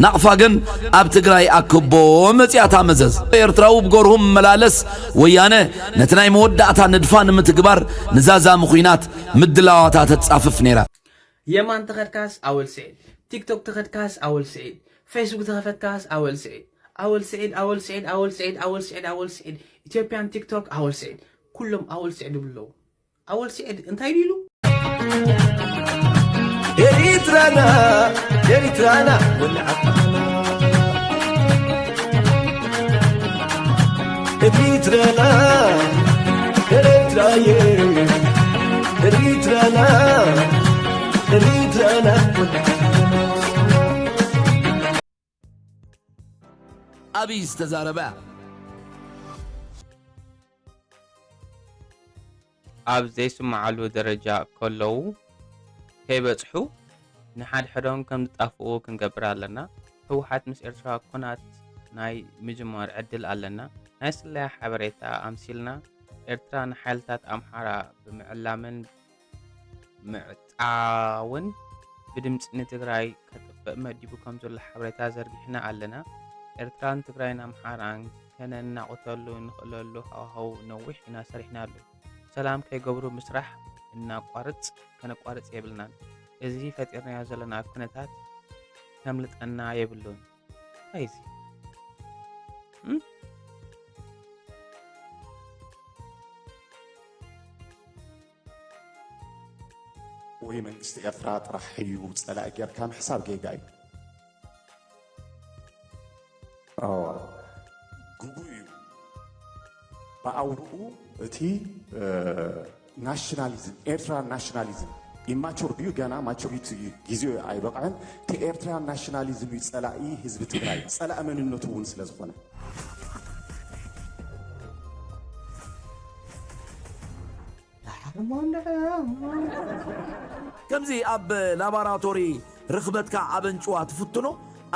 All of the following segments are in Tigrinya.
ናቕፋ ግን ኣብ ትግራይ ኣክቦ መጺኣታ መዘዝ። ኤርትራዊ ብጎርሁ መላለስ ወያነ ነቲ ናይ መወዳእታ ንድፋ ንምትግባር ንዛዛሚ ኹናት ምድላዋታ ተጻፍፍ ነይራ። የማን ተኸድካስ ኣወል ስዒድ፣ ቲክቶክ ተኸድካስ ኣወል ስዒድ፣ ፌስቡክ ተኸፈትካስ ኣወል ስዒድ። ኣወል ስዒድ ኣወል ስዒድ ኣወል ስዒድ ኣወል ስዒድ ኣወል ስዒድ ኢትዮጵያን ቲክቶክ ኣወል ስዒድ። ኩሎም ኣወል ስዒድ ይብሉ ኣለዉ። ኣወል ስዒድ እንታይ ድዩ ኢሉ? ኤሪትራና ኤሪትራና ወልዓ ኤሪትራና ኤሪትራየ ኤሪትራና ኤሪትራና ኣብይ ዝተዛረበ ኣብ ዘይስምዓሉ ደረጃ ከለዉ ከይበጽሑ ንሓድሕዶም ከም ዝጣፍኡ ክንገብር ኣለና። ህወሓት ምስ ኤርትራ ኩናት ናይ ምጅማር ዕድል ኣለና። ናይ ስለያ ሓበሬታ ኣምሲልና ኤርትራ ንሓይልታት ኣምሓራ ብምዕላምን ምዕጻውን ብድምጺ ንትግራይ ከጥፍእ መዲቡ ከም ዘሎ ሓበሬታ ዘርጊሕና ኣለና። ኤርትራን ትግራይን ኣምሓራን ከነናቑተሉ ንኽእለሉ ሃዋህው ነዊሕ ኢና ሰሪሕናሉ። ሰላም ከይገብሩ ምስራሕ እናቋርጽ ከነቋርጽ የብልናን። እዚ ፈጢርናዮ ዘለና ኩነታት ከምልጠና የብሉን። እንታይ እዚ? እም? ወይ መንግስቲ ኤርትራ ጥራሕ እዩ ጸላኢ ጌርካ ምሕሳብ ጌጋ እዩ። ግጉይ እዩ። ብኣውርኡ እቲ ናሽናሊዝም ኤርትራ ናሽናሊዝም ኢማቹር ድዩ ገና ማቹሪቲ ግዜኡ ኣይበቕዐን። እቲ ኤርትራ ናሽናሊዝም እዩ ጸላኢ ህዝቢ ትግራይ ጸላኢ መንነቱ እውን ስለ ዝኾነ ከምዚ ኣብ ላባራቶሪ ርኽበትካ ኣብ ኣንጭዋ ትፍትኖ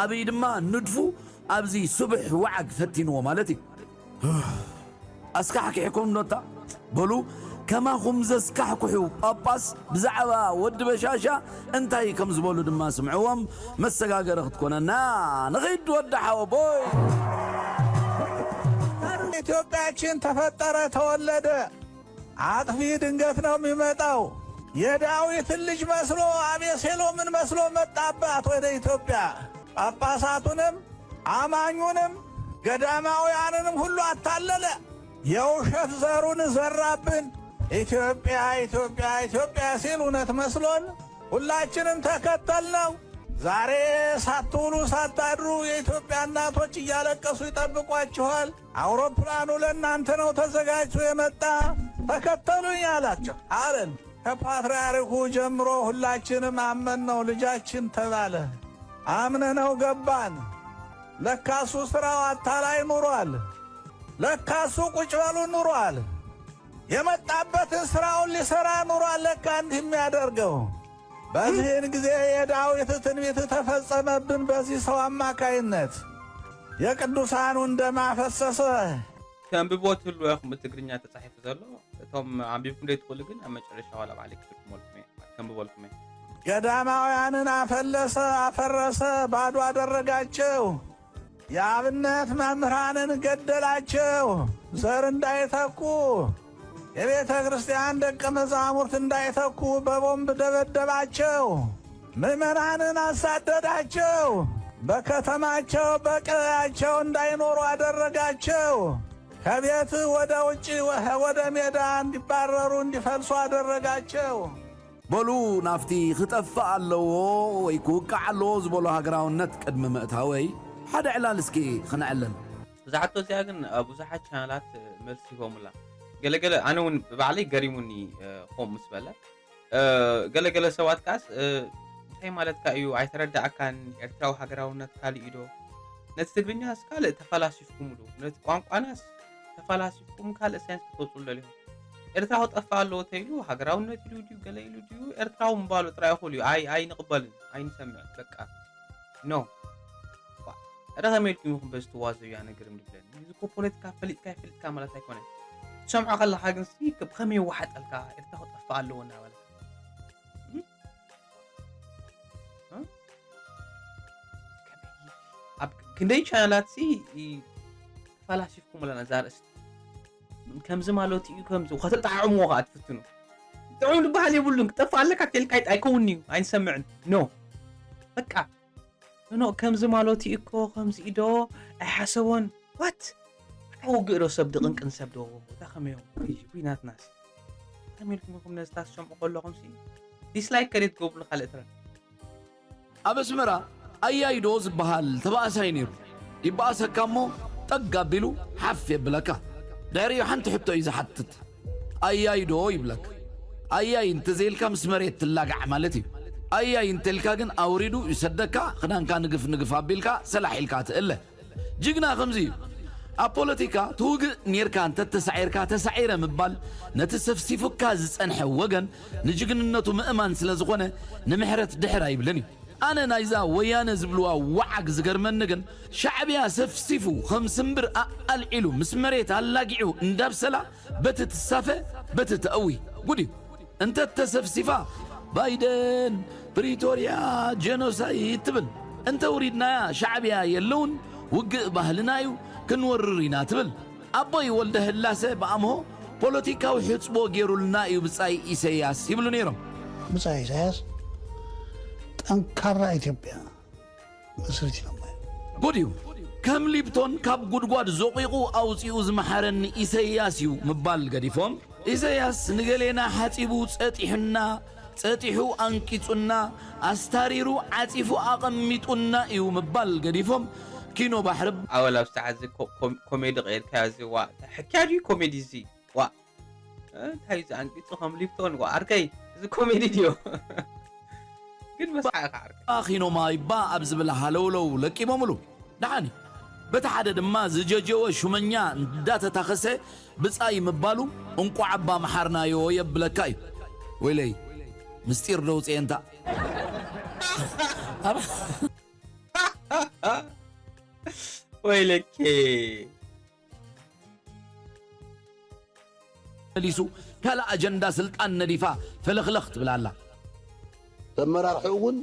ኣብይ ድማ ንድፉ ኣብዚ ስብሕ ወዓግ ፈቲንዎ ማለት እዩ። ኣስካሕኪሕኩም ዶታ በሉ ከማኹም ዘስካሕኩሑ ጳጳስ ብዛዕባ ወዲ በሻሻ እንታይ ከም ዝበሉ ድማ ስምዕዎም። መሰጋገሪ ክትኮነና ንኺድ ወዲ ሓወቦይ። ኢትዮጵያችን ተፈጠረ ተወለደ። አጥፊ ድንገት ነው የሚመጣው። የዳዊትን ልጅ መስሎ አቤሴሎምን መስሎ መጣባት ወደ ኢትዮጵያ። ጳጳሳቱንም አማኙንም ገዳማውያንንም ሁሉ አታለለ። የውሸት ዘሩን ዘራብን። ኢትዮጵያ ኢትዮጵያ ኢትዮጵያ ሲል እውነት መስሎን ሁላችንም ተከተልነው። ዛሬ ሳትውሉ ሳታድሩ የኢትዮጵያ እናቶች እያለቀሱ ይጠብቋችኋል። አውሮፕላኑ ለእናንተ ነው ተዘጋጅቶ የመጣ፣ ተከተሉኝ አላቸው አለን። ከፓትርያርኩ ጀምሮ ሁላችንም አመንነው። ልጃችን ተባለ። አምነነው ገባን። ለካሱ ስራው አታላይ ኑሯል። ለካሱ ቁጭ በሉ ኑሯል። የመጣበትን ስራውን ሊሰራ ኑሯል። ለካ እንዲህ የሚያደርገው በዚህን ጊዜ የዳዊት ትንቢት ተፈጸመብን በዚህ ሰው አማካይነት የቅዱሳኑን ደም አፈሰሰ። ተንብቦ ትህሉ ኢኹም ብትግርኛ ተጻሒፉ ዘሎ። እቶም ኣንቢብኩም ዘይትኽእሉ ግን ኣብ መጨረሻ ዋላ ባዕለይ ክትርጉመልኩም እየ፣ ከንብበልኩም እየ። ገዳማውያንን አፈለሰ፣ አፈረሰ፣ ባዶ አደረጋቸው። የአብነት መምህራንን ገደላቸው፣ ዘር እንዳይተኩ የቤተ ክርስቲያን ደቀ መዛሙርት እንዳይተኩ በቦምብ ደበደባቸው። ምዕመናንን አሳደዳቸው፣ በከተማቸው በቀያቸው እንዳይኖሩ አደረጋቸው። ከቤት ወደ ውጭ ወደ ሜዳ እንዲባረሩ እንዲፈልሱ አደረጋቸው። በሉ ናብቲ ክጠፍእ ኣለዎ ወይ ክውቃዕ ኣለዎ ዝበሎ ሃገራውነት ቅድሚ ምእታወይ ሓደ ዕላል እስኪ ክነዕልል። እዛ ሕቶ እዚኣ ግን ኣብ ብዙሓት ቻናላት መልሲ ሂቦምላ። ገለገለ ኣነ እውን ብባዕለይ ገሪሙኒ እ፣ ኾም ምስ በለ እ፣ ገለገለ ሰባት ከዓስ እ፣ እንታይ ማለትካ እዩ ኣይተረዳእካን፣ ኤርትራዊ ሃገራውነት ካልእ እዩ ዶ? ነቲ ትግርኛስ ካልእ ተፈላሲፍኩምሉ፣ ነቲ ቋንቋናስ ተፈላሲፍኩም ካልእ ሳይንስ ክትወፅሉ ደሊኹም። ኤርትራ ክጠፍእ ኣለዎ ተይሉ ሃገራውነት ኢሉ ድዩ ገለ ኢሉ ድዩ ኤርትራዊ ምባሉ ጥራይ እኹል እዩ። ኣይ ኣይንቕበልን ኣይንሰምዕን በቃ ኖ። ዋ፣ እረ ከመይ ኢልኩም ኢኹም በዚ ትዋዘዩ ኣነ ግርም ድብለኒ። እዚ እኮ ፖለቲካ ፈሊጥካ ይፈልጥካ ማለት ኣይኮነን። ትሰምዖ ከለኻ ግን ሲ ብኸመይ ይወሓጠልካ ኤርትራ ክጠፍእ ኣለዎ እናበልካ። እም? እም? ከመይ ኢልካ ኣብ ክንደይ ቻናላት ሲ ተፈላሲፍኩም ኣለና እዛ ርእስቲ። ከምዚ ማለት እዩ፣ ከምዚ ከተጣዕምዎ ከዓ ትፍትኑ። ጥዑም ዝበሃል የብሉን። ክጠፍእ ኣለካ ተልካ ኣይት-፣ ኣይከውን እዩ፣ ኣይንሰምዕን። ኖ። በቃ። ኖ፣ ከምዚ ማለት እዩ እኮ፣ ከምዚ ኢዶ ኣይሓሰቦን። ዋት? ኣታ ውግእ ዶ ሰብ ድቕንቅን ሰብ ዶ? እታ ከመዮም? ውይ፣ ውይ፣ ናትናስ። ከመይ ኢልኩም ኢኹም ነዚ ታስሰምዑ ከለኹም ሲ? ዲስላይክ ከደይ ትገብሩ ካልእ ትረን። ኣብ ኣስመራ ኣያይዶ ዝበሃል ተባኣሳይ ነይሩ። ይበኣሰካ እሞ ጠግ ኣቢሉ ሓፍ የብለካ። ድሕሪኡ ሓንቲ ሕቶ እዩ ዝሓትት። ኣያይዶ ይብለካ። ኣያይ እንተዘይልካ ምስ መሬት ትላጋዕ ማለት እዩ። ኣያይ እንተልካ ግን ኣውሪዱ ይሰደካ፣ ክዳንካ ንግፍ ንግፍ ኣቢልካ ሰላሕ ኢልካ ትእለ። ጅግና ከምዚ እዩ። ኣብ ፖለቲካ ትውግእ ኔርካ እንተተሳዒርካ ተሳዒረ ምባል ነቲ ሰፍሲፉካ ዝጸንሐ ወገን ንጅግንነቱ ምእማን ስለ ዝኾነ ንምሕረት ድሕር ኣይብልን እዩ። ኣነ ናይዛ ወያነ ዝብልዋ ወዓግ ዝገርመኒ ግን ሻዕብያ ሰፍሲፉ ከም ስምብር ኣኣልዒሉ ምስ መሬት ኣላጊዑ እንዳብሰላ በቲ ትሳፈ በቲ ተእዊ ጉድ እዩ። እንተ ተሰፍሲፋ ባይደን ፕሪቶርያ ጀኖሳይድ ትብል። እንተ ውሪድናያ ሻዕብያ የለውን ውግእ ባህልና እዩ ክንወርር ኢና ትብል። ኣቦይ ወልደ ህላሰ ብኣምሆ ፖለቲካዊ ሕጽቦ ገይሩልና እዩ ብጻይ ኢሰያስ ይብሉ ነይሮም። ብጻይ ኢሳያስ ጠንካራ ኢትዮጵያ መስሪት ኢሎማ እዮም። ጉድ እዩ። ከም ሊፕቶን ካብ ጉድጓድ ዘቑቑ ኣውጺኡ ዝመሓረኒ ኢሰያስ እዩ ምባል ገዲፎም፣ ኢሰያስ ንገሌና ሓጺቡ ጸጢሑና፣ ጸጢሑ ኣንቂጹና፣ ኣስታሪሩ ዓጺፉ ኣቐሚጡና እዩ ምባል ገዲፎም፣ ኪኖ ባሕሪ ኣወል ኣብ ሰዓት እዚ ኮ-፣ ኮም-፣ ኮሜዲ ቀይርካዮ እዚ ዋ፣ ሕክያ ድዩ ኮሜዲ እዚ? ዋ። እ፣ እንታይ እዩ ዝኣንቂጹ ከም ሊፕቶን? ዋ፣ ዓርከይ፣ እዚ ኮሜዲ ድዩ? ግን መስሓ ኢኻ ዓርከይ። ኪኖ ማይባ ኣብ ዝብል ሃለውለው ለቂሞምሉ። ደሓን እዩ። በቲ ሓደ ድማ ዝጀጀወ ሹመኛ እንዳተታኸሰ ብጻይ ምባሉ እንቋዕ ኣባ መሓርናዮ የብለካ እዩ። ወይለይ፣ ምስጢር ደውጽኤ እንታ። ወይለኬ። መሊሱ ካልእ ኣጀንዳ ስልጣን ነዲፋ ፈለኽለኽ ትብል ኣላ። ተመራርሕኡ እውን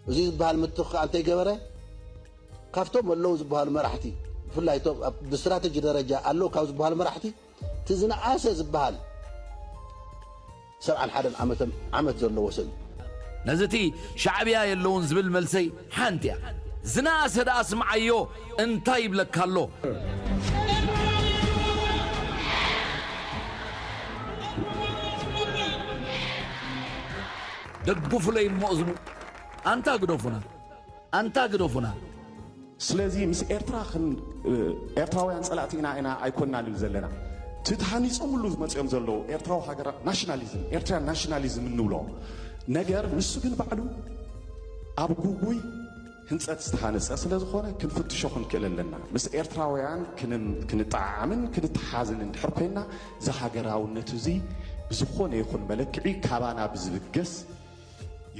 እዚ ዝበሃል ምትኽኻእ እንተይገበረ፣ ካብቶም ኣለዉ ዝበሃሉ መራሕቲ፣ ብፍላይ እቶም ኣብ፣ ብስትራተጂ ደረጃ ኣለዉ ካብ ዝበሃሉ መራሕቲ፣ እቲ ዝነኣሰ ዝበሃል ሰብዓን ሓደን ዓመተ፣ ዓመት ዘለዎ ሰብ እዩ። ነዚ እቲ ሻዕብያ የለውን ዝብል መልሰይ ሓንቲ እያ። ዝነኣሰ ደኣ ስምዓዮ እንታይ ይብለካ ኣሎ? ደግፉለይ እሞ እዝኑ። ኣንታ ግደፉና። ኣንታ ግደፉና። ስለዚ ምስ ኤርትራ ክን-፣ ኤርትራውያን ጸላእቲ ኢና፣ ኢና ኣይኮንናን ንብል ዘለና። እቲ ተሃኒጾምሉ ዝመጽኦም ዘለዉ ኤርትራዊ ሃገራ ናሽናሊዝም፣ ኤርትራን ናሽናሊዝም እንብሎ ነገር፣ ንሱ ግን ባዕሉ ኣብ ጉጉይ ህንጸት ዝተሃነጸ ስለ ዝኾነ ክንፍትሾ ክንክእል ኣለና። ምስ ኤርትራውያን ክንም-፣ ክንጠዓዓምን ክንተሓዝን እንድሕር ኮይንና፣ እዚ ሃገራውነት እዚ ብዝኾነ ይኹን መለክዒ ካባና ብዝብገስ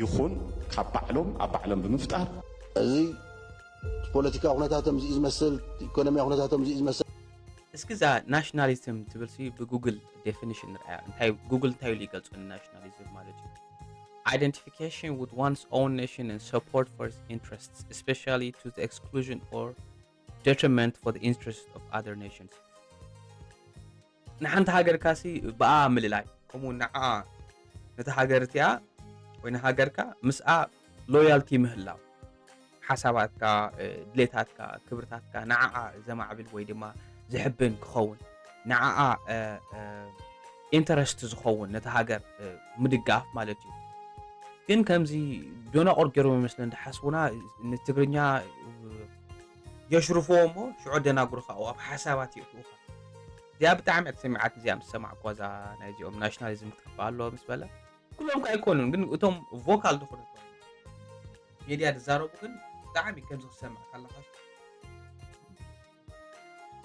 ይኹን ካብ ባዕሎም ኣብ ባዕሎም ብምፍጣር፣ እዚ ፖለቲካዊ ኩነታቶም እዚ እዩ ዝመስል፣ ኢኮኖሚያዊ ኩነታቶም እዚ እዩ ዝመስል። እስኪ እዛ ናሽናሊዝም ትብል ሲ ብጉግል ዴፊኒሽን ንርኣያ። እንታይ ጉግል እንታይ ኢሉ ይገልጾ ንናሽናሊዝም ማለት እዩ? Identification with one's own nation and support for its interests, especially to the exclusion or detriment for the interests of other nations. ንሓንቲ ሃገርካ ሲ ብኣ ምልላይ፣ ከምኡ ንዓ ነታ ሃገር እቲኣ ወይ ንሃገርካ ምስኣ ሎያልቲ ምህላው፣ ሓሳባትካ፣ እ፣ ድሌታትካ፣ ክብርታትካ ንዓኣ ዘማዕብል ወይ ድማ ዝሕብን ክኸውን፣ ንዓኣ፣ እ፣ እ፣ ኢንተረስት ዝኸውን ነታ ሃገር፣ እ፣ ምድጋፍ ማለት እዩ። ግን ከምዚ ዶናቑር ገይሮም ይመስለን ዝሓስቡና፣ ንትግርኛ፣ እ፣ የሽርፍዎ እሞ ሽዑ ደናጉርኻ ኣብ ሓሳባት የእትዉኻ። እዚኣ ብጣዕሚ እያ ተሰሚዓትኒ፣ እዚኣ ምስ ሰማዕኩዋ፣ እዛ ናይዚኦም ናሽናሊዝም ክጠፍእ ኣለዎ ምስ በለ። ኩሎም ከ ኣይኮኑን፣ ግን እቶም ቮካል ዝኾኑ ሜድያ ዝዛረቡ ግን ብጣዕሚ ከምዚ ክሰምዕ ከለኻ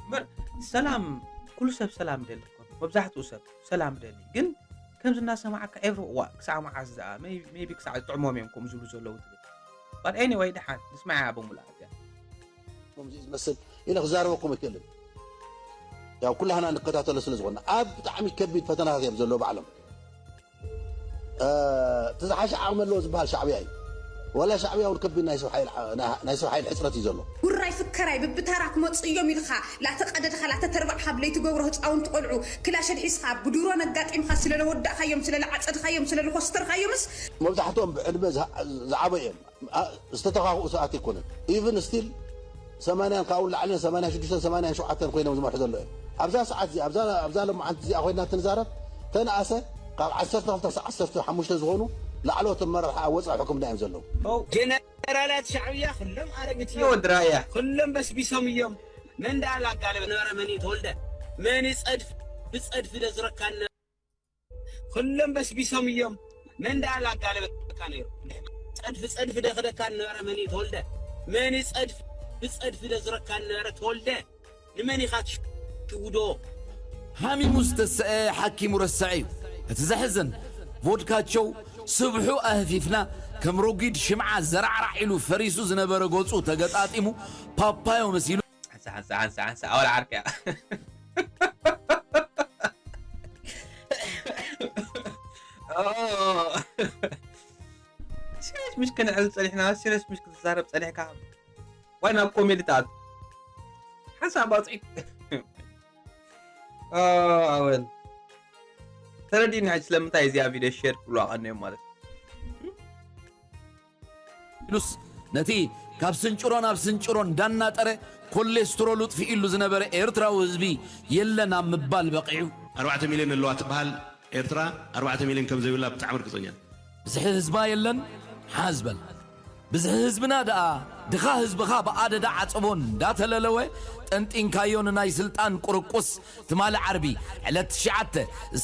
እምበር፣ ሰላም፣ ኩሉ ሰብ ሰላም ደሊ እኮ፣ መብዛሕትኡ ሰብ ሰላም ደሊ። ግን ከምዚ እናሰማዕካ ኤቭሪ ዋ፣ ክሳዕ መዓስ ደኣ? ሜይ-፣ ሜይቢ ክሳዕ ዝጥዕሞም እዮም ከምኡ ዝብሉ ዘለዉ ትብል። But anyway፣ ደሓን ንስማዓያ ብምሉኣ እዚኣ። ከምዚ እዩ ዝመስል ኢለ ክዛረበኩም ኣይክእልን። ያው ኩላህና ንከታተሎ ስለ ዝኾንና፣ ኣብ ብጣዕሚ ከቢድ ፈተናታት እዮም ዘለዉ ባዕሎም። እ፣ እቲ ዝሓሸ ዓቕሚ ኣለዎ ዝበሃል ሻዕብያ እዩ። ዋላ ሻዕብያ እውን ከቢድ ናይ ሰብ ሓይል፣ ናይ፣ ናይ ሰብ ሓይል ሕፅረት እዩ ዘሎ። ውራይ ፍከራይ ብብታራ ክመፁ እዮም ኢልካ ላተቀደድካ ላተተርባዕካ ብለይቲ ገብሮ ህፃውንቲ ቆልዑ ክላሸን ሒዝካ ብድሮን ኣጋጢምካ ስለለወዳእካዮም ስለለዓፀድካዮም ስለለኮስተርካዮምስ። መብዛሕትኦም ብዕድመ ዝዓበዩ እዮም። ዝተተኻኽኡ ሰዓት ኣይኮነን። ኢቭን ስቲል ሰማንያን ካብኡ ንላዕልን ሰማንያን ሽዱሽተን ሰማንያን ሸውዓተን ኮይኖም ዝመርሑ ዘሎ እዮም። ኣብዛ ሰዓት እዚኣ ኣብዛ ሎማዓንቲ እዚኣ ኮይና ትንዛረብ ተንኣሰ ካብ ዓሰርተ ክልተ ክሳብ ዓሰርተ ሓሙሽተ ዝኾኑ ላዕለዎት ኣመራርሓ ኣብ ወፃኢ ሕክምና እዮም ዘለዉ። ጀነራላት ሻዕብያ ኩሎም ኣረግት እዮም። ወዲ ራያ ኩሎም በስቢሶም እዮም። መን ደኣ ላጋለበ ነበረ? መን እዩ ተወልደ? መን እዩ ጸድፍ ብጸድፊ ደዝረካን ነበረ? ኩሎም በስቢሶም እዮም። መን ደኣ ላጋለበካ ነይሩ? ጸድፊ ጸድፊ ደኽደካን ነበረ? መን እዩ ተወልደ? መን እዩ ጸድፍ ብጸድፊ ደዝረካን ነበረ? ተወልደ ንመን ኢኻ ትሽውዶ? ሓሚሙ ዝተሰአ ሓኪሙ ረሰዐ እዩ እቲ ዘሕዝን። ቮድካቸው ስብሑ ኣህፊፍና ከም ረጒድ ሽምዓ ዘራዕራዕ ኢሉ ፈሪሱ ዝነበረ ገጹ ተገጣጢሙ ፓፓዮ መሲሉ። ሓንሳ ሓንሳ ሓንሳ ሓንሳ ኣወል ዓርክያ ሲሪየስ ምሽ ክንዕል ጸኒሕና ሲሪየስ ምሽ ክትዛረብ ጸኒሕካ ዋይ ናብ ኮሜዲ ተኣቱ ሓንሳብ ኣውፅኢት ኣወል ተረዲእና ሕጂ ስለምንታይ እዚኣ ቪድዮ ሼር ክብሉ ኣቐንዮም ማለት እዩ ኢሉስ ነቲ ካብ ስንጭሮ ናብ ስንጭሮ እንዳናጠረ ኮሌስትሮሉ ጥፊእሉ ዝነበረ ኤርትራዊ ህዝቢ የለን ኣብ ምባል በቒዑ። ኣርባዕተ ሚልዮን ኣለዋ ትበሃል ኤርትራ ኣርባዕተ ሚልዮን ከም ዘይብላ ብጣዕሚ ርግጸኛ። ብዝሒ ህዝባ የለን ሓዝ በል። ብዝሒ ህዝብና ደኣ ድኻ ህዝብኻ ብኣደዳ ዓጸቦ እንዳተለለወ ጠንጢንካዮ ንናይ ስልጣን ቁርቁስ ትማሊ ዓርቢ ዕለት ትሽዓተ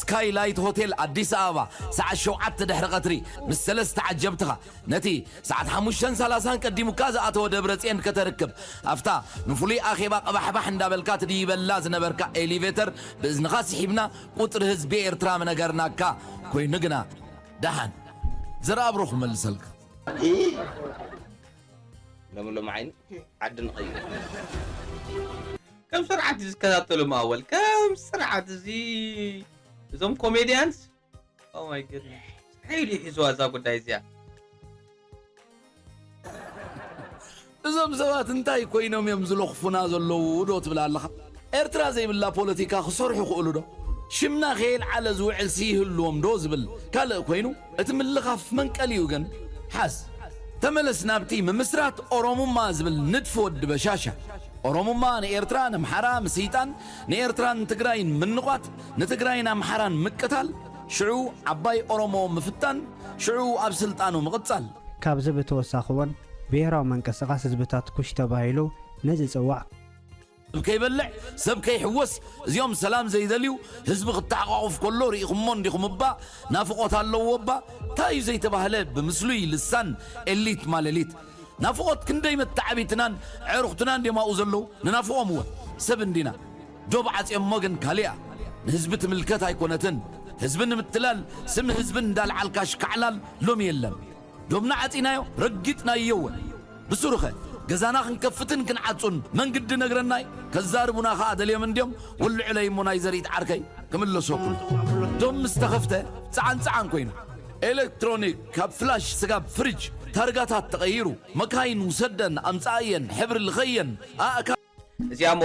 ስካይ ላይት ሆቴል ኣዲስ ኣበባ ሰዓት ሸውዓተ ድሕሪ ቀትሪ ምስ ሰለስተ ዓጀብትኻ ነቲ ሰዓት ሓሙሽተን ሰላሳን ቀዲሙካ ዝኣተወ ደብረጽዮን ከተርክብ ኣብታ ንፍሉይ ኣኼባ ቀባሕባሕ እንዳበልካ ትድይበላ ዝነበርካ ኤሊቬተር ብእዝንኻ ስሒብና ቁጽሪ ህዝቢ ኤርትራ ምነገርናካ ኮይኑ ግና ደሓን ዘርኣብሮ ክመልሰልካ። ሎሚ ሎሚ ዓይኒ ዓዲ ንቐይር ከም ስርዓት እዩ ዝከታተሉ ማወል ከም ስርዓት እዚ እዞም ኮሜድያንስ ኦማይ ገድነስ ሓይሉ ይሕዝዋ እዛ ጉዳይ እዚኣ እዞም ሰባት እንታይ ኮይኖም እዮም ዝለኽፉና ዘለዉ ዶ ትብል ኣለኻ? ኤርትራ ዘይብላ ፖለቲካ ክሰርሑ ክእሉ ዶ? ሽምና ከየልዓለ ዝውዕል ሲ ይህልዎም ዶ ዝብል ካልእ ኮይኑ እቲ ምልኻፍ መንቀሊኡ ግን ሓዝ ተመለስ ናብቲ ምምስራት ኦሮሙማ ዝብል ንድፊ ወዲ በሻሻ። ኦሮሙማ ንኤርትራ ነምሓራ ምስይጣን ንኤርትራን ትግራይን ምንቋት ንትግራይን ኣምሓራን ምቅታል ሽዑ ዓባይ ኦሮሞ ምፍታን ሽዑ ኣብ ስልጣኑ ምቕጻል። ካብዚ ብተወሳኺ እውን ብሄራዊ ምንቅስቓስ ህዝብታት ኩሽ ተባሂሉ ንዝፅዋዕ። ሰብ ከይበልዕ ሰብ ከይሕወስ እዚኦም ሰላም ዘይደልዩ ህዝቢ ክተሓቋቑፍ ከሎ ርኢኹሞ እንዲኹም እባ ናፍቖት ኣለዎ እባ እንታይ እዩ ዘይተባህለ ብምስሉይ ልሳን ኤሊት ማለሊት ናፍቖት ክንደይ መተዓቢትናን ኣዕሩኽትናን ድዮም ኣብኡ ዘለዉ ንናፍቖም እውን ሰብ እንዲና ዶብ ዓፅዮሞ ግን ካሊእ እያ ንህዝቢ ትምልከት ኣይኮነትን ህዝቢ ንምትላል ስም ህዝቢ እንዳልዓልካ ሽካዕላል ሎሚ የለን ዶብና ዓፂናዮ ረጊፅናዮ እውን ብስሩኸ ገዛና ክንከፍትን ክንዓፁን መንግዲ ነግረናይ ከዛርቡና ከዓ ደልዮም እንድዮም ውልዑለይ እሞ ናይ ዘርኢት ዓርከይ ክምለሰኩም ዶብ ምስ ተኸፍተ ፀዓን ፀዓን ኮይኑ ኤሌክትሮኒክ ካብ ፍላሽ ስጋብ ፍሪጅ ታርጋታት ተቐይሩ መካይን ውሰደን ኣምፀኣየን ሕብሪ ልኸየን ኣእካ እዚኣ እሞ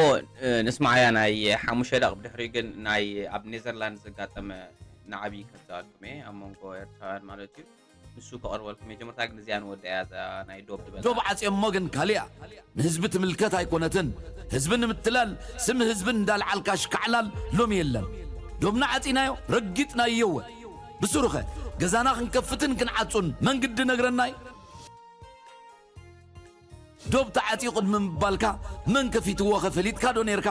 ንስማዓያ ናይ ሓሙሽተ ደቕ ብድሕሪኡ ግን ናይ ኣብ ኔዘርላንድ ዘጋጠመ ንዓብዪ ከዛወልኩም እየ ኣብ መንጎ ኤርትራውያን ማለት እዩ ንሱ ከቕርበልኩም እየ ጀመርታ ግን እዚኣ ንወዳ እያ እዛ ናይ ዶብ ዝበላ ዶብ ዓፅዮሞ ግን ካሊኣ ንህዝቢ ትምልከት ኣይኮነትን ህዝቢ ንምትላል ስም ህዝቢ እንዳልዓልካ ሽካዕላል ሎሚ የለን ዶብና ዓፂናዮ ረጊጥናዮ እወ ብስሩኸ ገዛና ክንከፍትን ክንዓፁን መንግዲ ነግረናይ ዶብ ተዓፅዩ ቅድሚ ምባልካ መን ከፊትዎኸ ፈሊጥካ ዶ ነይርካ?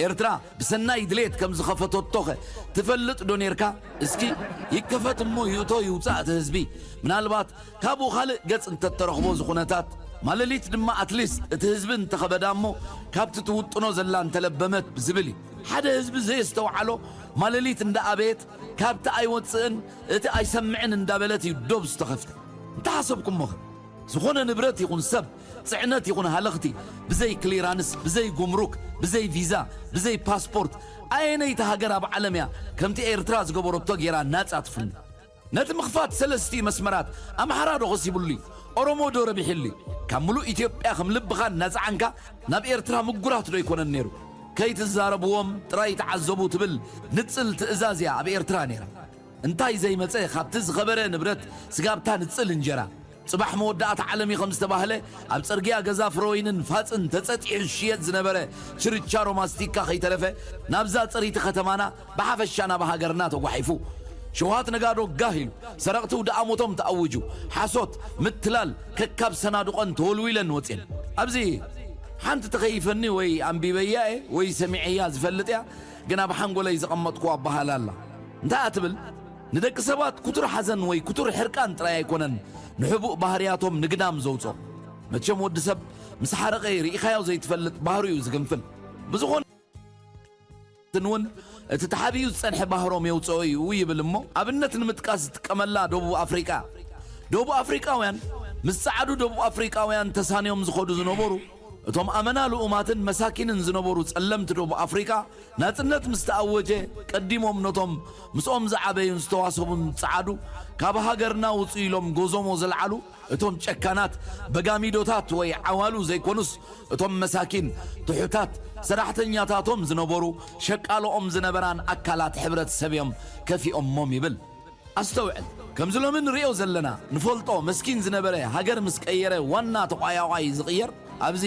ኤርትራ ብሰናይ ድሌት ከም ዝኸፈተቶኸ ትፈልጥ ዶ ነይርካ? እስኪ ይከፈት እሞ ይእቶ ይውፃእ እቲ ህዝቢ ምናልባት ካብኡ ካልእ ገፅ እንተተረኽቦ ዝኹነታት ማለሊት ድማ ኣትሊስት እቲ ህዝቢ እንተኸበዳ እሞ ካብቲ ትውጥኖ ዘላ እንተለበመት ዝብል እዩ ሓደ ህዝቢ ዘየስተውዓሎ ማለሊት እንዳኣበየት ካብቲ ኣይወፅእን እቲ ኣይሰምዕን እንዳበለት እዩ ዶብ ዝተኸፍተ እንተሓሰብኩሞኸ ዝኾነ ንብረት ይኹን ሰብ፣ ፅዕነት ይኹን ሃለኽቲ፣ ብዘይ ክሊራንስ፣ ብዘይ ጉምሩክ፣ ብዘይ ቪዛ፣ ብዘይ ፓስፖርት፣ ኣየነይቲ ሃገር ኣብ ዓለም እያ ከምቲ ኤርትራ ዝገበረቶ ጌራ ናፃ ትፍኑ? ነቲ ምኽፋት ሰለስቲኡ መስመራት ኣምሓራ ዶ ኸሲቡሉ እዩ? ኦሮሞ ዶ ረቢሕሉ? ካብ ምሉእ ኢትዮጵያ ከም ልብኻ እናጸዓንካ ናብ ኤርትራ ምጉራት ዶ ኣይኮነን ነይሩ? ከይትዛረብዎም ጥራይ ተዓዘቡ ትብል ንጽል ትእዛዝ እያ ኣብ ኤርትራ ነይራ። እንታይ ዘይመጸ ካብቲ ዝኸበረ ንብረት ስጋብታ ንጽል እንጀራ። ጽባሕ መወዳእታ ዓለም እዩ ከም ዝተባህለ ኣብ ጽርግያ ገዛ ፍረወይንን ፋጽን ተጸጺሑ ዝሽየጥ ዝነበረ ችርቻሮ ማስቲካ ከይተረፈ ናብዛ ጽሪቲ ከተማና ብሓፈሻ ናብ ሃገርና ተጓሒፉ። ሸውሃት ነጋዶ ጋህ ኢሉ፣ ሰረቕቲ ውድኣሞቶም ተኣውጁ፣ ሓሶት፣ ምትላል ከካብ ሰናዱቐን ተወልዊለን ወፅየን። ኣብዚ ሓንቲ ተኸይፈኒ ወይ ኣንቢበያ እየ ወይ ሰሚዐያ ዝፈልጥ እያ፣ ግን ኣብ ሓንጎለይ ዘቐመጥኩዋ ኣበሃህላ ኣላ። እንታይ እያ ትብል? ንደቂ ሰባት ክቱር ሓዘን ወይ ክቱር ሕርቃን ጥራይ ኣይኮነን ንሕቡእ ባህርያቶም ንግዳም ዘውፅኦ። መቸም ወዲ ሰብ ምስ ሓረቐ ርኢኻዮ ዘይትፈልጥ ባህሪኡ ዝግንፍል። ብዝኾነ እውን እቲ ተሓቢኡ ዝጸንሐ ባህሮም የውጽኦ እዩ ይብል እሞ፣ ኣብነት ንምጥቃስ ዝጥቀመላ ደቡብ ኣፍሪቃ። ደቡብ ኣፍሪቃውያን ምስ ጸዓዱ ደቡብ ኣፍሪቃውያን ተሳንዮም ዝኸዱ ዝነበሩ፣ እቶም ኣመና ልኡማትን መሳኪንን ዝነበሩ ጸለምቲ ደቡብ ኣፍሪቃ፣ ናጽነት ምስ ተኣወጀ፣ ቀዲሞም ነቶም ምስኦም ዝዓበዩን ዝተዋሰቡን ጸዓዱ፣ ካብ ሃገርና ውጹ ኢሎም ጎዞሞ ዘልዓሉ፣ እቶም ጨካናት በጋሚዶታት ወይ ዓዋሉ ዘይኮኑስ፣ እቶም መሳኪን፣ ትሑታት፣ ሰራሕተኛታቶም ዝነበሩ፣ ሸቃሎኦም ዝነበራን ኣካላት ሕብረተሰብ እዮም ከፊኦሞም ይብል። ኣስተውዕል፣ ከምዚ ሎሚ ንሪኦ ዘለና፣ ንፈልጦ መስኪን ዝነበረ፣ ሃገር ምስ ቀየረ ዋና ተቋያቋይ ዝቕየር፣ ኣብዚ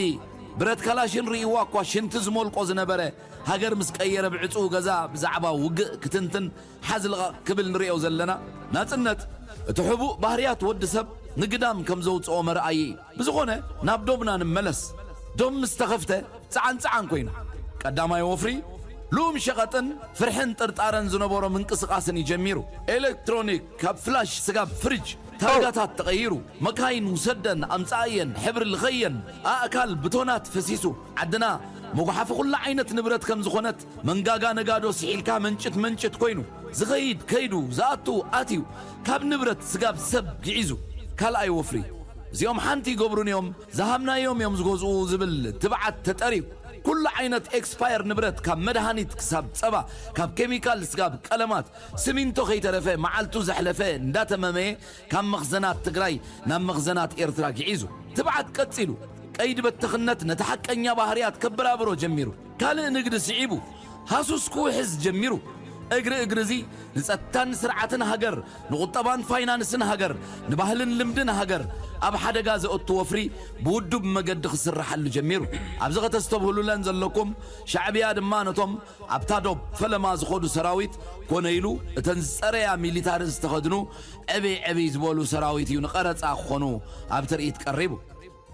ብረት ካላሽን ርእይዋ እኳ ሽንቲ ዝሞልቆ ዝነበረ፣ ሃገር ምስ ቀየረ ብዕጹው ገዛ ብዛዕባ ውግእ ክትንትን ሓዝ ልቐቕ ክብል ንሪኦ ዘለና ናጽነት፣ እቲ ሕቡእ ባህርያት ወዲ ሰብ ንግዳም ከም ዘውጽኦ መርኣዪ እዩ። ብዝኾነ፣ ናብ ዶብና ንመለስ። ዶብ ምስ ተኸፍተ፣ ጸዓን ጸዓን ኮይኑ። ቀዳማይ ወፍሪ፣ ልኡም ሸቐጥን ፍርሕን ጥርጣረን ዝነበሮ ምንቅስቓስን እዩ ጀሚሩ። ኤሌክትሮኒክ፣ ካብ ፍላሽ ስጋብ ፍሪጅ፣ ታርጋታት ተቐይሩ። መካይን ውሰደን ኣምጻኣየን፣ ሕብሪ ልኸየን፣ ኣእካል ብቶናት ፈሲሱ። ዓድና መጉሓፊ ኩሉ ዓይነት ንብረት ከም ዝኾነት መንጋጋ ነጋዶ ስሒልካ መንጭት መንጭት ኮይኑ፣ ዝኸይድ ከይዱ፣ ዝኣቱ ኣትዩ፣ ካብ ንብረት ስጋብ ሰብ ግዒዙ። ካልኣይ ወፍሪ፣ እዚኦም ሓንቲ ይገብሩን እዮም፣ ዝሃብናዮም እዮም ዝገዝኡ ዝብል ትብዓት ተጠርዩ፣ ኩሉ ዓይነት ኤክስፓየር ንብረት፣ ካብ መድሃኒት ክሳብ ጸባ፣ ካብ ኬሚካል ስጋብ ቀለማት፣ ስሚንቶ ከይተረፈ መዓልቱ ዘሕለፈ እንዳተመመየ ካብ መኽዘናት ትግራይ ናብ መኽዘናት ኤርትራ ግዒዙ። ትብዓት ቀጺሉ፣ ቀይዲ በተኽነት ነቲ ሓቀኛ ባህርያት ከበራብሮ ጀሚሩ። ካልእ ንግዲ ስዒቡ፣ ሃሱስ ክውሕዝ ጀሚሩ። እግሪ እግሪ እዚ ንጸጥታን ስርዓትን ሃገር፣ ንቁጠባን ፋይናንስን ሃገር፣ ንባህልን ልምድን ሃገር ኣብ ሓደጋ ዘእቱ ወፍሪ ብውዱብ መገዲ ክስርሓሉ ጀሚሩ። ኣብዚ ከተስተብህሉለን ዘለኩም፣ ሻዕብያ ድማ ነቶም ኣብታ ዶብ ፈለማ ዝኸዱ ሰራዊት ኮነ ኢሉ እተን ዝጸረያ ሚሊታሪ ዝተኸድኑ ዕብይ ዕብይ ዝበሉ ሰራዊት እዩ ንቐረጻ ክኾኑ ኣብ ትርኢት ቀሪቡ።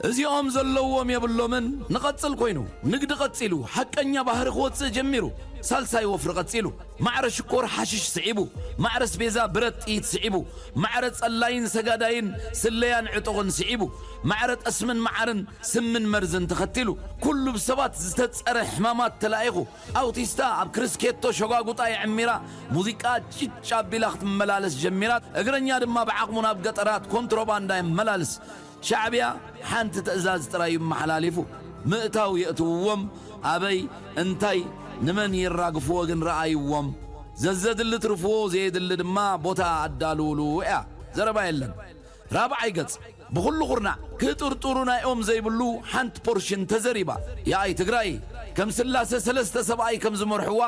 እዚኦም ዘለዎም የብሎምን። ንቐጽል ኮይኑ፣ ንግዲ ቀጺሉ፣ ሓቀኛ ባህሪ ክወጽእ ጀሚሩ። ሳልሳይ ወፍሪ ቀጺሉ፣ ማዕረ ሽኮር ሓሽሽ ስዒቡ፣ ማዕረ ስቤዛ ብረት ጥይት ስዒቡ፣ ማዕረ ጸላይን ሰጋዳይን ስለያን ዕጡቕን ስዒቡ፣ ማዕረ ጠስምን መዓርን ስምን መርዝን ተኸቲሉ፣ ኩሉ ብሰባት ዝተጸረ ሕማማት ተላኢኹ፣ ኣውቲስታ ኣብ ክርስኬቶ ሸጓጉጣ የዕሚራ፣ ሙዚቃ ጭጭ ኣቢላ ክትመላለስ ጀሚራ። እግረኛ ድማ ብዓቕሙ ናብ ገጠራት ኮንትሮባንዳ የመላልስ። ሻዕብያ ሓንቲ ትእዛዝ ጥራይ እዩ መሓላሊፉ። ምእታው የእትውዎም፣ ኣበይ፣ እንታይ፣ ንመን የራግፍዎ ግን ረኣይዎም። ዘዘድሊ ትርፍዎ፣ ዘየድሊ ድማ ቦታ ኣዳልውሉ እያ። ዘረባ የለን። ራብዓይ ገጽ፣ ብኹሉ ኹርናዕ ክጥርጥሩ ናይኦም ዘይብሉ ሓንቲ ፖርሽን ተዘሪባ። ያኣይ ትግራይ፣ ከም ስላሰ ሰለስተ ሰብኣይ ከም ዝመርሕዋ፣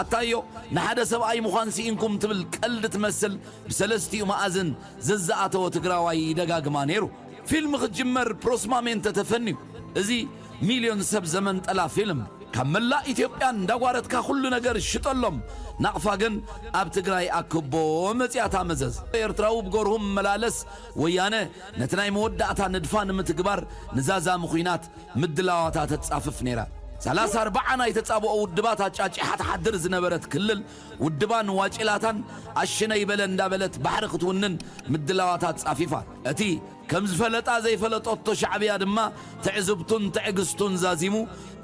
ኣታዮ፣ ንሓደ ሰብኣይ ምዃን ስኢንኩም ትብል ቀልዲ ትመስል፣ ብሰለስቲኡ መኣዝን ዘዝኣተወ ትግራዋይ ይደጋግማ ነይሩ። ፊልም ክትጅመር ፕሮስማሜንተ ተፈንዩ። እዚ ሚልዮን ሰብ ዘመንጠላ ፊልም፣ ካብ መላእ ኢትዮጵያ እንዳጓረትካ ኩሉ ነገር ሽጠሎም። ናቕፋ ግን ኣብ ትግራይ ኣክቦ መጺኣታ መዘዝ። ኤርትራዊ ብጎርሁ መላለስ ወያነ ነቲ ናይ መወዳእታ ንድፋ ንምትግባር ንዛዛሚ ኹናት ምድላዋታ ተጻፍፍ ነይራ። ሰላሳ ኣርባዓ ናይ ተጻብኦ ውድባት ኣጫጪሓ ትሓድር ዝነበረት ክልል፣ ውድባን ዋጭላታን ኣሽነይ በለ እንዳበለት ባሕሪ ክትውንን ምድላዋታ ጻፊፋ። እቲ ከም ዝፈለጣ ዘይፈለጠቶ ሻዕብያ ድማ ትዕዝብቱን ትዕግስቱን ዛዚሙ፣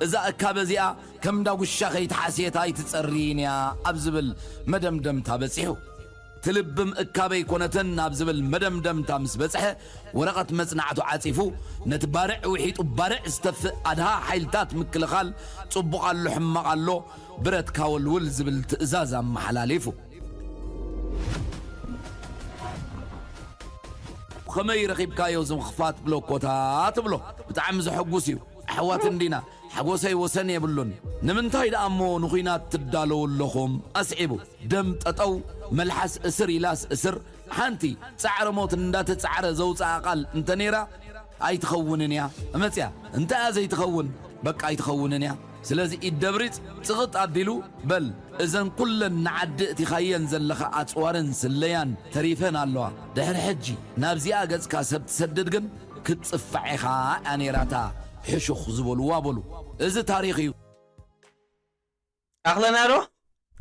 እዛ እካበ እዚኣ ከም ዳጉሻ ከይተሓስየት ኣይትጸርይን እያ ኣብ ዝብል መደምደምታ በጺሑ። ትልብም እካበ ኣይኮነትን ኣብ ዝብል መደምደምታ ምስ በጽሐ፣ ወረቐት መጽናዕቱ ዓጺፉ፣ ነቲ ባርዕ ውሒጡ ባርዕ ዝተፍእ ኣድሃ ሓይልታት ምክልኻል ጽቡቕ ኣሎ ሕማቕ ኣሎ ብረትካ ወልውል ዝብል ትእዛዝ ኣመሓላሊፉ። ከመይ ረኺብካዮ ዝምኽፋት ብሎኮታት ብሎ። ብጣዕሚ ዘሐጉስ እዩ። ኣሕዋት እንዲና፣ ሓጎሰይ ወሰን የብሉን። ንምንታይ ደኣ እሞ ንኹናት ትዳለዉ ኣለኹም? ኣስዒቡ፣ ደም ጠጠው፣ መልሓስ እስር ኢላስ እስር። ሓንቲ ጻዕረ ሞት እንዳተጻዕረ ዘውጽኣ ቃል እንተ ነይራ ኣይትኸውንን እያ። እመጽያ እንተ እያ ዘይትኸውን፣ በቃ ኣይትኸውንን እያ። ስለዚ ኢድ ደብሪጽ ጽቕጥ ኣቢሉ፣ በል እዘን ኩለን ንዓዲ እቲኻየን ዘለኻ ኣጽዋርን ስለያን ተሪፈን ኣለዋ። ድሕሪ ሕጂ ናብዚኣ ገጽካ ሰብ ትሰድድ ግን ክትጽፋዕ ኢኻ እያ ነይራታ። ሕሹኽ ዝበልዋ በሉ። እዚ ታሪኽ እዩ። ኣኽለና ዶ?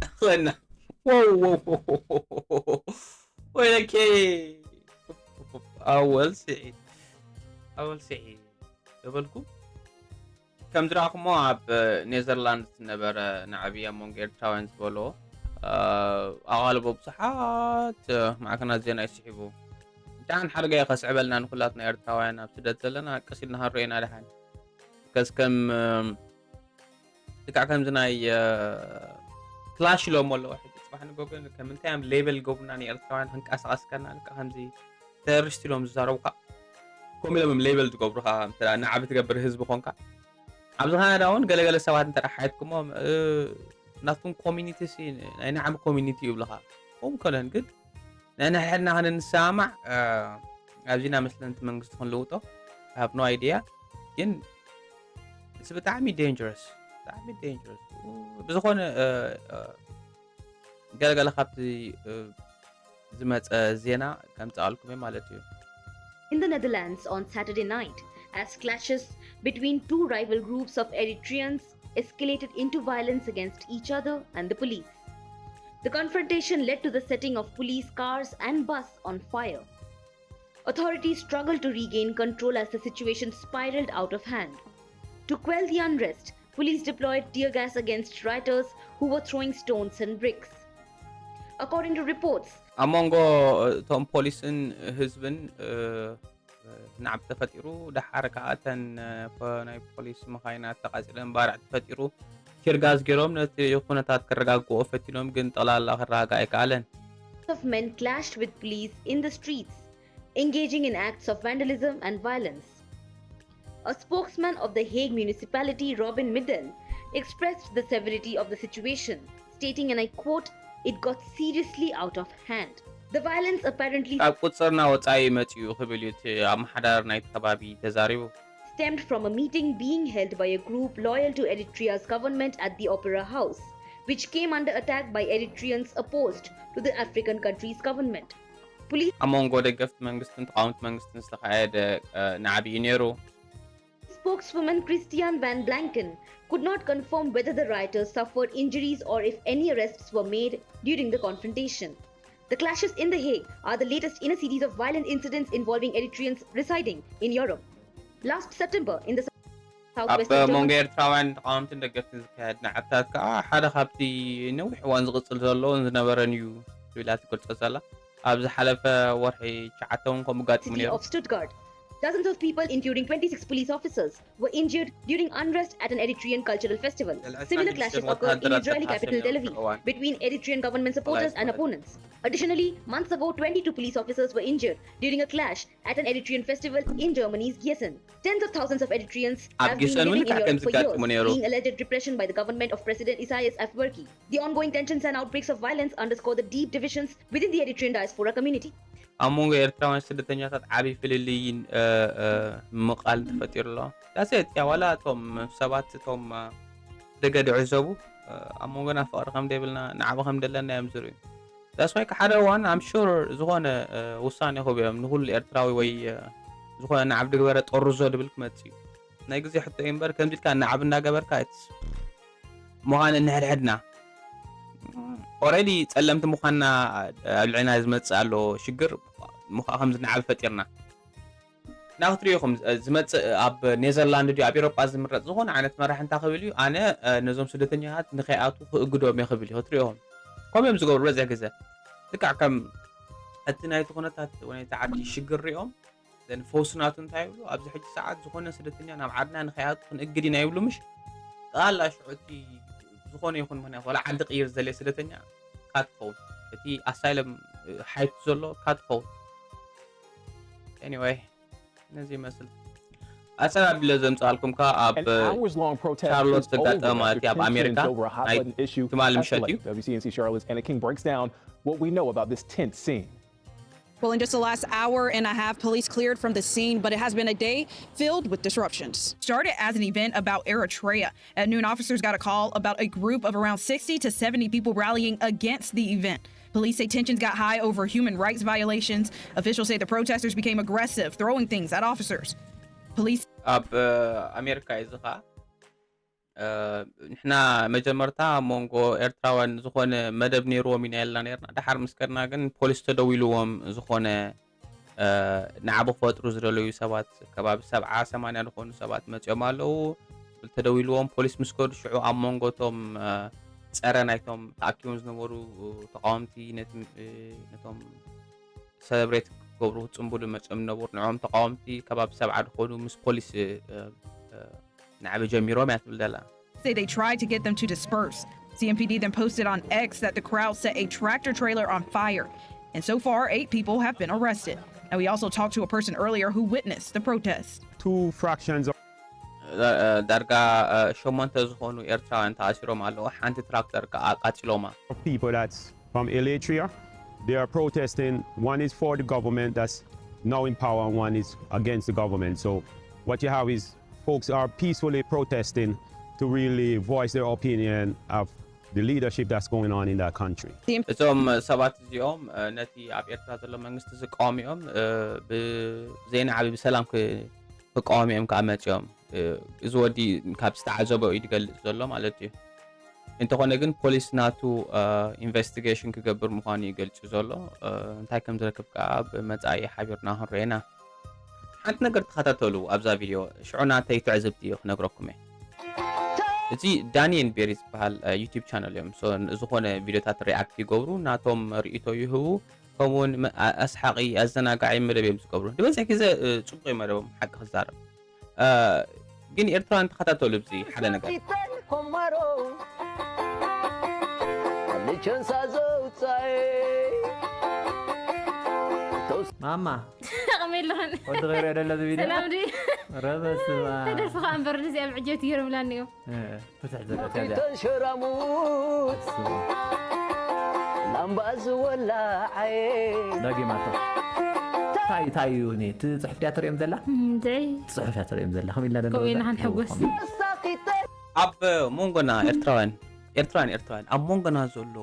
ኣኽለና። ወይለኬ። ኣወል ስዒድ፣ ኣወል ስዒድ ተበልኩ። ከም ዝረኣኹሞ ኣብ ኔዘርላንድስ ዝነበረ ናዕቢ ኣብ መንጎ ኤርትራውያን ዝበሎ ኣቓልቦ ብዙሓት ማዕከናት ዜና ይስሒቡ። ደሓን ሓደጋ ከስዕበልና ንኩላትና ኤርትራውያን ኣብ ስደት ዘለና ቀስ ኢልና ክንሪኦ ኢና ደሓን። ከስ ከም ልክዕ ከምዚ ናይ ክላሽ ኢሎሞ ኣለዉ ሕጂ ጽባሕ ንጎ ግን ከም እንታይ እዮም ሌበል ገብሩና ንኤርትራውያን ክንቀሳቐስከና ልክዕ ከምዚ ተሪስት ኢሎም ዝዛረቡካ ከምኡ ኢሎም እዮም ሌበል ዝገብሩካ ናዕቢ ትገብር ህዝቢ ኮንካ ኣብዚ ካናዳ እውን ገለገለ ሰባት እንተ ሓየትኩሞም ናቱም ኮሚኒቲ ናይ ናዕቢ ኮሚኒቲ ይብሉካ ከምኡ ከነን ግን ንሕድና ክንሰማማዕ ኣብዚና መስለንቲ መንግስቲ ክንልውጦ have no idea ግን እዚ ብጣዕሚ dangerous ብጣዕሚ dangerous ብዝኾነ ገለገለ ካብቲ ዝመፀ ዜና ከምፀኣልኩም ማለት እዩ In the Netherlands on Saturday night, as clashes between two rival groups of Eritreans escalated into violence against each other and the police. The confrontation led to the setting of police cars and bus on fire. Authorities struggled to regain control as the situation spiraled out of hand. To quell the unrest, police deployed tear gas against rioters who were throwing stones and bricks. According to reports, ኣብ መንጎ እቶም ፖሊስን ህዝብን ናዕቢ ተፈጢሩ ደሓር ከዓ እተን ናይ ፖሊስ መኻይናት ተቃፂለን ባርዕ ተፈጢሩ ቲርጋዝ ገይሮም ነቲ ኩነታት ክረጋግኦ ፈቲኖም ግን ጠቕላላ ክረጋጋእ ኣይከኣለን of men clashed with police in the streets, engaging in acts of vandalism and violence. A spokesman of the Hague municipality, Robin Middel, expressed the severity of the situation, stating, and I quote, it got seriously out of hand. The violence apparently ካብ ቁፅርና ወፃኢ መፂኡ ክብል እዩ እቲ ኣመሓዳሪ ናይቲ ከባቢ ተዛሪቡ stemmed from a meeting being held by a group loyal to Eritrea's government at the Opera House, which came under attack by Eritreans opposed to the African country's government. Police ኣብ መንጎ ደገፍቲ መንግስትን ተቃወምቲ መንግስትን ዝተካየደ ናዕቢ እዩ ነይሩ spokeswoman Christian Van Blanken could not confirm whether the rioters suffered injuries or if any arrests were made during the confrontation. The clashes in The Hague are the latest in a series of violent incidents involving Eritreans residing in Europe. Last September, in the ኣብ መንጎ ኤርትራውያን ተቃወምትን ደገፍትን ዝካየድ ናዕብታት ከዓ ሓደ ካብቲ ነዊሕ እዋን ዝቕፅል ዘሎን ዝነበረን እዩ ትብላ ትገልፆ ዘላ ኣብ ዝሓለፈ ወርሒ ትሽዓተ እውን ከምኡ ጋጢሙ ነይሩ of Stuttgart. Dozens of people, including twenty-six police officers, were injured during unrest at an Eritrean cultural festival. Similar clashes occurred in Israeli capital Tel Aviv between Eritrean government supporters and opponents. Additionally, months ago, twenty-two police officers were injured during a clash at an Eritrean festival in Germany's Gießen. Tens of thousands of Eritreans have been living in Europe for years, being alleged repression by the government of President Isaias Afwerki. The ongoing tensions and outbreaks of violence underscore the deep divisions within the Eritrean diaspora community. ኣብ መንጎ ኤርትራውያን ስደተኛታት ዓብዪ ፍልልይ ምቃል ተፈጢሩ ኣሎ ዳሴት ያ ዋላ እቶም ሰባት እቶም ደገ ድዕዘቡ ኣብ መንጎና ፍቅሪ ከም ደብልና ንዓቢ ከም ደለና እዮም ዝርእዩ ዳስዋይ ሓደ እዋን ኣም ሹር ዝኾነ ውሳኔ ክህቡ እዮም ንኩሉ ኤርትራዊ ወይ ዝኾነ ንዓብ ድግበረ ጠርዞ ድብል ክመጽእ እዩ ናይ ግዜ ሕቶ እዩ እምበር ከምዚ ኢልካ ንዓብ እናገበርካ ምዃን እንሕድሕድና already ጸለምቲ ምዃንና ኣብ ልዕና ዝመጽእ ኣሎ ሽግር ምዃ ከም ዝንዓብ ፈጢርና እና ክትሪኢኹም ዝመጽእ ኣብ ኔዘርላንድ ድዩ ኣብ ኤሮጳ ዝምረጽ ዝኾነ ዓይነት መራሕ እንታይ ክብል እዩ ኣነ ነዞም ስደተኛታት ንኸይኣትዉ ክእግዶም እየ ክብል እዩ ክትሪኢኹም ከምኡ እዮም ዝገብሩ በዝሕ ግዘ ልክዕ ከም እቲ ናይቲ ኩነታት ወይ ናይቲ ዓዲ ሽግር ሪኦም ዘን ፈውሲ ናቱ እንታይ ይብሉ ኣብዚ ሕጂ ሰዓት ዝኾነ ስደተኛ ናብ ዓድና ንኸይኣቱ ክንእግድ ኢና ይብሉ ምሽ ጠቕላላ ሽዑ እቲ ዝኾነ ይኹን ምክንያት ዋላ ዓዲ ቅይር ዝደለየ ስደተኛ ካት ክኸውን እቲ ኣሳይለም ሓይቱ ዘሎ ካት ክኸውን Anyway፣ ነዚ ይመስል። ኣሰናቢለ ዘምጻልኩም ከኣ ኣብ An hours long protest ቻርሎት is ዘጋጠመ over ማለት after ኣብ ኣሜሪካ tensions over a hot ናይ button issue ትማሊ ምሸት እዩ። escalate. W C N C Charlotte's Anna King breaks down what we know about this tense scene. Well, in just the last hour and a half, police cleared from the scene, but it has been a day filled with disruptions. Started as an event about Eritrea. At noon, officers got a call about a group of around sixty to seventy people rallying against the event. Police say tensions got high over human rights violations. Officials say the protesters became aggressive, throwing things at officers. Police ኣብ ኣሜሪካ እዩ እዚ ኸዓ። ንሕና መጀመርታ ኣብ መንጎ ኤርትራውያን ዝኾነ መደብ ነይርዎም ኢና ኢልና ነርና። ደሓር ምስ ከድና ግን ፖሊስ ተደዊልዎም ዝኾነ ናዕቢ ክፈጥሩ ዝደለዩ ሰባት ከባቢ ሰብዓ ሰማንያ ዝኾኑ ሰባት መፂኦም ኣለዉ። ተደዊልዎም ፖሊስ ምስ ከዱ ሽዑ ኣብ መንጎ እቶም ፀረ ናይቶም ተኣኪቦም ዝነበሩ ተቃወምቲ ነቶም ሰለብሬት ክገብሩ ክፅንብሉ መፅኦም ነበሩ። ንዕኦም ተቃወምቲ ከባቢ ሰብዓ ዝኾኑ ምስ ፖሊስ ናዕቢ ጀሚሮም እያ ትብል ዘላ። Say they tried to get them to disperse. C M P D then posted on X that the crowd set a tractor trailer on fire. And so far, eight people have been arrested. And we also talked to a person earlier who witnessed the protest. Two fractions of ዳርጋ ሸሞንተ ዝኾኑ ኤርትራውያን ተኣሲሮም ኣለዉ። ሓንቲ ትራክተር ከኣ ኣቃጺሎማ። People that's from Eritrea. They are protesting. One is for the government that's now in power and one is against the government. So what you have is folks are peacefully protesting to really voice their opinion of the leadership that's going on in that country. እዞም ሰባት እዚኦም ነቲ ኣብ ኤርትራ ዘሎ መንግስቲ ዝቃወሙ እዮም። ብዘይናዕቢ ብሰላም ክቃወሙ እዮም ከዓ መፂኦም። እዚ ወዲ ካብ ዝተዓዘቦ እዩ ዝገልፅ ዘሎ ማለት እዩ። እንተኾነ ግን ፖሊስ ናቱ ኢንቨስቲጌሽን ክገብር ምዃኑ እዩ ገልፁ ዘሎ። እንታይ ከም ዝረክብ ከዓ ብመፃኢ ሓቢርና ክንሪኦ ኢና። ሓንቲ ነገር ተኸታተሉ ኣብዛ ቪድዮ፣ ሽዑ ናተይ ትዕዝብቲ ክነግረኩም እየ። እዚ ዳኒየን ቤሪ ዝበሃል ዩቲብ ቻነል እዮም። ዝኾነ ቪዲዮታት ሪኣክት ይገብሩ፣ ናቶም ርእይቶ ይህቡ፣ ከምኡውን ኣስሓቂ ኣዘናጋዒ መደብ እዮም ዝገብሩ። ዝበዝሕ ግዜ ፅቡቅ እዩ መደቦም ሓቂ ክዛረብ። ግን ኤርትራውያን ተኸታተሉ እዚ ሓደ ነገር። ኮማሮ ልቸንሳ ዘውፃኤ ማማ ከመይ ኣለኽን? ወዲ ገይረ ደሎ ዝቢደ ሰላም ድዩ? ረበስባ ተደርፍኻ እምበር እዚኣ ምዕጀት ይገርምላ እኒኦ ፍትሕ ዘለካ እያ። ተንሸራሙት ላምባ ዝወላዓየ ዳጊማቶ እንታይ እንታይ እዩ እኔ እቲ ፅሑፍ ድያ ትሪኦም ዘላ እንታይ ፅሑፍ እያ ትሪኦም ዘላ ከም ኢልና ደሎ ከምኡ ኢልና ክንሕጎስ ኣሳኺተ ኣብ መንጎና ኤርትራውያን ኤርትራውያን ኤርትራውያን ኣብ መንጎና ዘሎ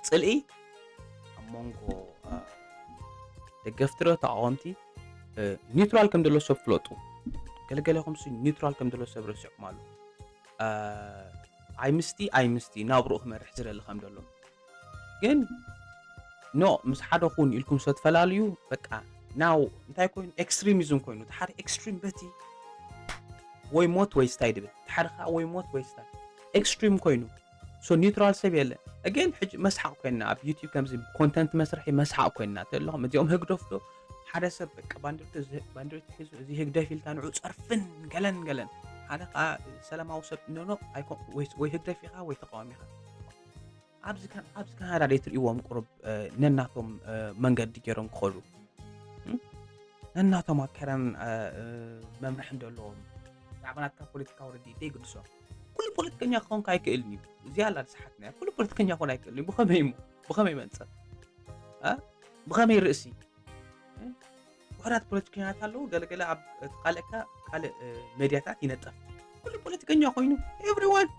ፅልኢ ኣብ መንጎ ደገፍቲ ዶ ተቃወምቲ ኒውትራል ከም ዘሎ ሰብ ፍለጡ። ገለገለኹም ሲ ኒውትራል ከም ዘሎ ሰብ ረሲዕኩም ኣሎ። ኣይ ምስቲ ኣይ ምስቲ ናብርኡ ክመርሕ ዝደሊ ከም ዘሎ ግን ኖ ምስ ሓደ ኩን ኢልኩም ሰ ትፈላልዩ። በቃ ናው እንታይ ኮይኑ ኤክስትሪሚዝም ኮይኑ እቲ ሓደ ኤክስትሪም በቲ ወይ ሞት ወይ ስታይ ድብል እቲ ሓደ ከዓ ወይ ሞት ወይ ስታይ ኤክስትሪም ኮይኑ ሶ ኒውትራል ሰብ የለ። ኣገን ሕጂ መስሓቅ ኮይና ኣብ ዩቲብ ከምዚ ኮንተንት መስርሒ መስሓቅ ኮይና ተለኹም እዚኦም ህግደፍ ዶ ሓደ ሰብ በቃ ባንዲርቱ ባንዲርቱ ሒዙ እዚ ህግደፍ ኢልካ ንዑ ጸርፍን ገለን ገለን ሓደ ከዓ ሰላማዊ ሰብ ኖኖ ወይ ህግደፍ ኢኻ ወይ ተቃዋሚ ኢኻ። ኣብዚ ኣብዚ ካናዳ ደይ ትርእይዎም ቁሩብ ነናቶም መንገዲ ገይሮም ክኸዱ ነናቶም ኣካይዳን መምርሕን ዘለዎም ብዛዕባ ናትካ ፖለቲካዊ ርድኢት ደይ ግድሶም። ኩሉ ፖለቲከኛ ክኾንካ ኣይክእልን እዩ። እዚኣ ኣላ ዝሓትና ኩሉ ፖለቲከኛ ክኾን ኣይክእልን እዩ። ብኸመይ እሞ ብኸመይ መንፅር ብኸመይ ርእሲ ውሕዳት ፖለቲከኛታት ኣለዉ። ገለገለ ኣብ ካልእካ ካልእ ሜድያታት ይነጠፍ። ኩሉ ፖለቲከኛ ኮይኑ ኤቭሪዋን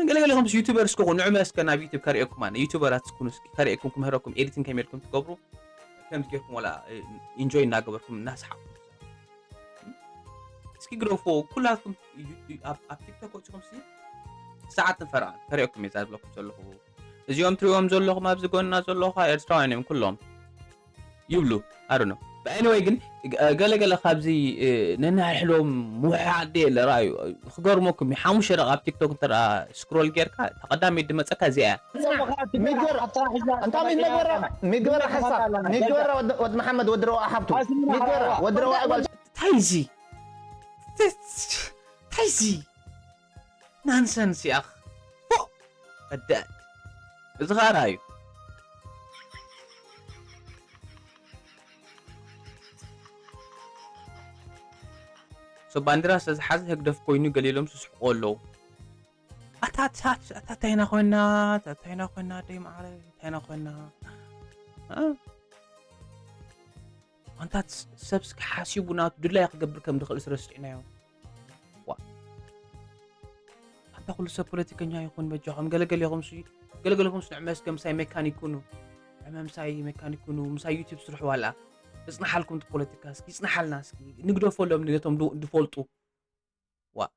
ገለገለ ከምስ ዩቱበርስ ከኹ ንዑመ እስከ ናብ ዩቱብ ከርእየኩም ኣነ ዩቱበራት ስኩኑ እስኪ ከርእየኩም ክምህረኩም ኤዲቲንግ ከመይ ኢልኩም ትገብሩ ከምዚ ጌርኩም ዋላ ኢንጆይ እናገበርኩም እናሰሓቁ እስኪ ግደፎ። ኩላትኩም ኣብ ቲክቶክ ወፂኹም ሲ ሰዓት ንፈርቓን ከርእየኩም እየ እዛ ዝብለኩም ዘለኹ። እዚኦም ትሪእዎም ዘለኹም ኣብዚ ጎንና ዘለኹ ኤርትራውያን እዮም ኩሎም ይብሉ ኣሩ ነው። ብኣይነወይ ግን ገለገለ ካብዚ ነናሕሎም ምውሓደ የለ ራእዩ ክገርመኩም ሓሙሽተ ደቂ ኣብ ቲክቶክ እንተ ስክሮል ጌርካ ተቐዳሚ ድመፀካ እዚኣ እንታይ ሚት መግበራ ሚት ገበራ ሓሳ ሚት ገበራ ወድ መሓመድ ወዲ ረዋ ሓብቱ ሚት ገበራ ወዲ ረዋ ጓል እንታይ እዚ እንታይ እዚ ናንሰንስ ያኽ ፎ በዳድ እዚ ኸኣ ራእዩ። ባንዲራ ስለዝሓዘ ህግደፍ ኮይኑ ገሊሎም ስስሕቁ ኣለዉ። ኣታ ኣታ ኣታ ታይና ኮይና ኣታ ታይና ኮይና ደይ ማዕረ ታይና ኮይና እ? ኣንታ ስ- ሰብ እስኪ ሓሲቡ ናቱ ድላይ ክገብር ከም ዝኽእል ስረስዒናዮ። ዋ ኣንታ ኩሉ ሰብ ፖለቲከኛ ይኹን በጃኹም ገለገለኹም ሲ ገለገለኹም ስንዕ መስገ ምሳይ ሜካኒክ ኩኑ ዕመ ምሳይ ሜካኒክ ኩኑ ምሳይ ዩቲብ ስርሑ ዋላ እጽናሓልኩም እቲ ፖለቲካ እስኪ ይጽናሓልና እስኪ ንግደፈሎም ነቶም ድ- ድፈልጡ ዋ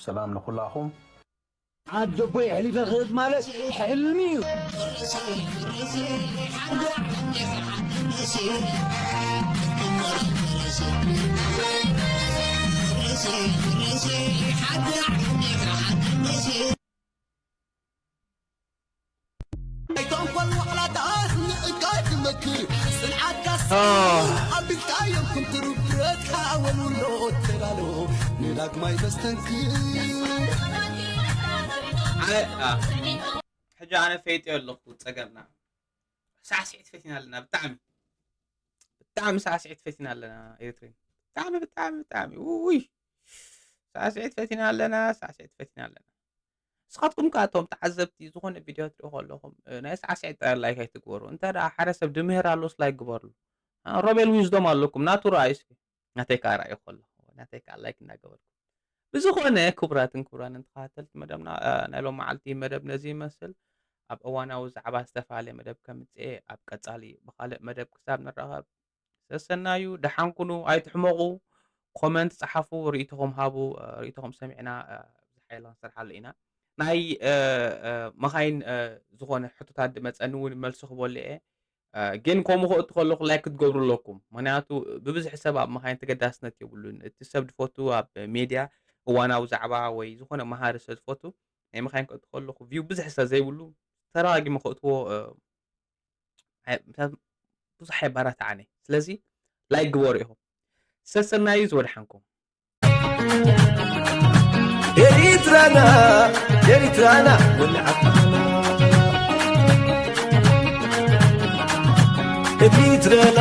ሰላም ንኩላኹም። ዓደቦይ ኣሕሊፈ ክህብ ማለት ሕልሚ እዩ። ኣይተንኮል ዋዕላታት ንእካይ ትመክር ጽንዓትካ ኣቢልካ የምኩም ትሩብ ብረትካ ወልውሎ ተዳሎ ንዳግማይ መስተንክር ኣነ ኣ፣ ሕጂ ኣነ ፈይጠዮ ኣለኹ ጸገምና ሳዕስዒት ፈቲና ኣለና ብጣዕሚ ብጣዕሚ ሳዕስዒት ፈቲና ኣለና ኤርትሬን ብጣዕሚ ብጣዕሚ ብጣዕሚ ውይ ሳዕስዒት ፈቲና ኣለና ሳዕስዒት ፈቲና ኣለና ንስኻትኩም ከ እቶም ተዓዘብቲ ዝኾነ ቪድዮ ትሪኡ ከለኹም እ፣ ናይ ሳዕስዒት ጥራይ ላይክ ኣይትግበሩ እንተ ደኣ ሓደ ሰብ ድምህር ኣሎስ ላይክ ግበርሉ እ፣ ሮቤል ዊዝዶም ኣለኩም ናቱ ረኣዩ እስኪ ናተይ ከዓ ረኣዩ ከለኹ ናተይ ከዓ ላይክ እናገበርኩም ብዝኾነ ክቡራትን ክቡራንን ተኸታተልቲ መደብና እ፣ ናይ ሎም መዓልቲ መደብ ነዚ ይመስል ኣብ እዋናዊ ዛዕባ ዝተፈላለየ መደብ ከምፅኤ ኣብ ቀፃሊ ብካልእ መደብ ክሳብ ንራኸብ ሰሰናዩ ደሓን ኩኑ ኣይትሕመቑ ኮመንት ፀሓፉ ርእይቶኹም ሃቡ ርእይቶኹም ሰሚዕና ብዙሕ ሓይላ ክንሰርሓሉ ኢና ናይ መኻይን ዝኾነ ሕቶታት ድመፀኒ እውን መልሲ ክበሉ እየ ግን ከምኡ ክእቱ ከለኹ ላይክ ክትገብሩ ኣለኩም ምክንያቱ ብብዝሒ ሰብ ኣብ መኻይን ተገዳስነት የብሉን እቲ ሰብ ዝፈቱ ኣብ ሜድያ እዋናዊ ዛዕባ ወይ ዝኾነ መሃሪ ሰብ ዝፈቱ ናይ መኻይን ክእቱ ከለኹ ቪው ብዙሕ ሰብ ዘይብሉ ተራጊመ ክእትዎ ብዙሕ የባራትዓኒ ስለዚ ላይክ ግበሩ ኢኹም ሰሰናዩ ዝወድሓንኩም ኤሪትራና ኤሪትራና ወልዓትና ኤሪትራና